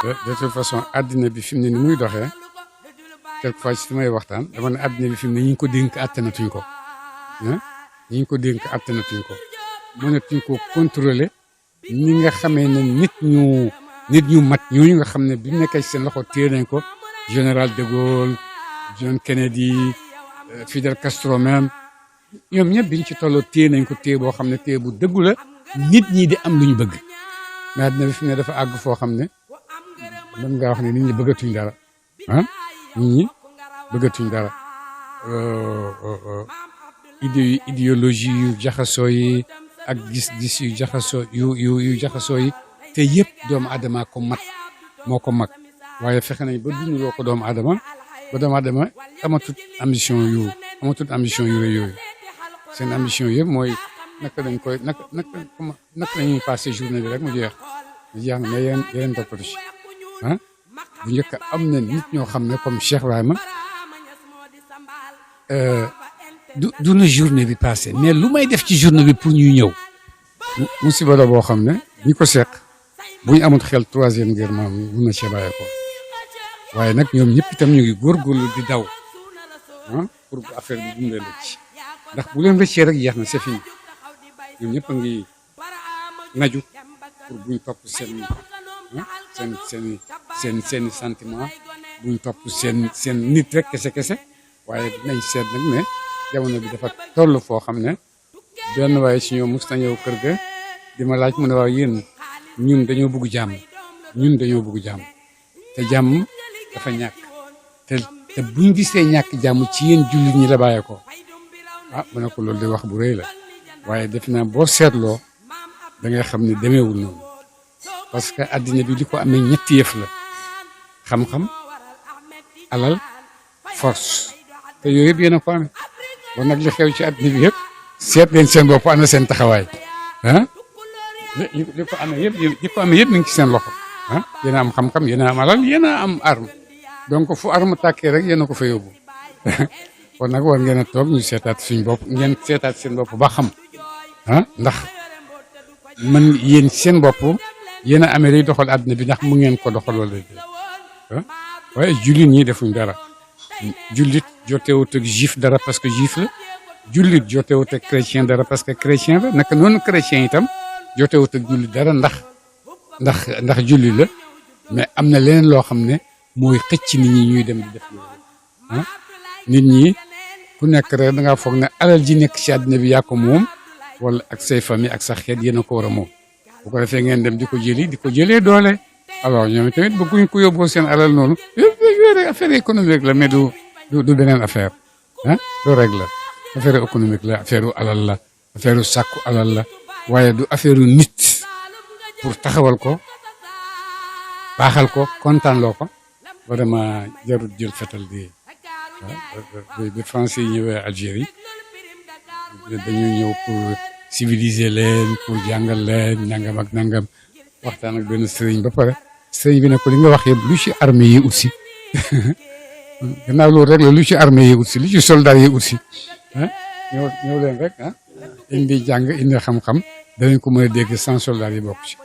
de toute façon àddina bi fi mu ne ni muy doxee quelquefois ci may waxtaan dama ne àddina bi fi mu ne ñi ngi ko dénk attanatuñ ko ah ñi ngi ko dénk attanatuñ ko mënatuñ ko contrôler ñi nga xamee ne nit ñu mat ñooñu nga xam ne bi mu nekkee ci seen loxo téye nañ ko général de Gaulle John Kennedy Fidel Castro même ñoom ñëpp biñ ci tolloo téye nañ ko téye boo xam ne téye bu dëggu la nit ñi di am lu ñu bëgg mais àddina bi fi mu ne dafa àgg foo xam ne mën ngaa wax ne nit ñi bëggatuñ dara ah nit ñi bëggatuñ dara idéologie yu jaxasoo yi ak gis-gis yu jaxasoo yu jaxasoo yi te yëpp doomu aadama ko mat moo ko mag waaye fexe nañ ba dundaloo ko doomu aadama ba doomu aadama amatut ambition yu rëy yooyu seen ambition yëpp mooy naka lañuy passé journée bi rek mu jeex na mais yeneen toppatu ci ah bu njëkk am na nit ñoo xam ne comme Cheikh Ibrahima du na journée bi passé mais lu may def ci journée bi pour ñuy ñëw musiba la boo xam ne ñi ko seq bu ñu amul xel troisième guerre moom mun na cee bàyyee ko waaye nag ñoom ñëpp itam ñu ngi góorgóorlu di daw ah pour bu affaire bi bu mu leen rëcc ndax bu leen rëccee rek jeex na c'est fini ñoom ñëpp a ngi naju pour buñ topp seen sentiment buñ topp seen nit rek kese waaye dinañ seet nag ne jamono bi dafa toll foo xam ne benn waaye si ñoom mos na ñëw kër ga di ma laaj mu ne waaw yéen ñun dañoo bëgg jàmm te jàmm dafa ñàkk te buñ gisee ñàkk jàmm ci yéen jullit ñi la bàyyee ko ah mu ne ko loolu di wax bu rëy la waaye def naa boo seetloo da ngay xam ne demeewul noonu parce que addina bi li ko amee ñetti yëf la xam-xam alal force te yooyu yëpp yéen a ko amee bon nag li xew ci addina bi yëpp seet leen seen bopp ana seen taxawaay ah li ko amee yëpp mi ngi ci seen loxo ah yéen a am xam-xam yéen a am alal yéen a am arme donc fu arme tàkkee rek yéen a ko fa yóbbu kon nag war ngeen a toog ñu seetaat suñ bopp ngeen seetaat seen bopp ba xam ah ndax man yéen seen bopp yéen a amee lay doxal àddina bi ndax mu ngeen ko doxal wala ah waaye jullit ñi defuñ dara jullit jotewut ak juif dara parce que juif la jullit jotewut ak chrétien dara parce que chrétien la naka noonu chrétien itam jotewut ak jullit dara ndax jullit la mais am na leneen loo xam ne mooy xëcc nit ñi ñuy dem di def loolu ah nit ñi ku nekk rek da ngaa foog ne alal ji nekk ci àddina bi yaa ko moom wala ak say famille ak sa xeet yéen a ko war a moom bu ko defee ngeen dem di ko jëlee doole alors ñoom tamit bëgguñ ko yóbboo seen alal noonu yooyu affaire économique la mais du beneen affaire ah loolu rek la affaire économique la affaire alal la affaire sàkku alal la waaye du affaire nit pour taxawal ko baaxal ko kontaan loo ko vraiment jarul jël fetal bi français yi ñëwee Algérie dañuy ñëw pour civiliser leen pour jàngal leen nangam ak nangam waxtaan ak benn sëriñ ba pare sëriñ bi ne ko li nga wax yëpp lu ci armée yi aussi gannaaw loolu rek la lu ci armée yi aussi lu ci soldat yi aussi ah ñëw leen rek ah indi jàng indi xam-xam danañ ko mën a dégg sans soldat yi bokk ci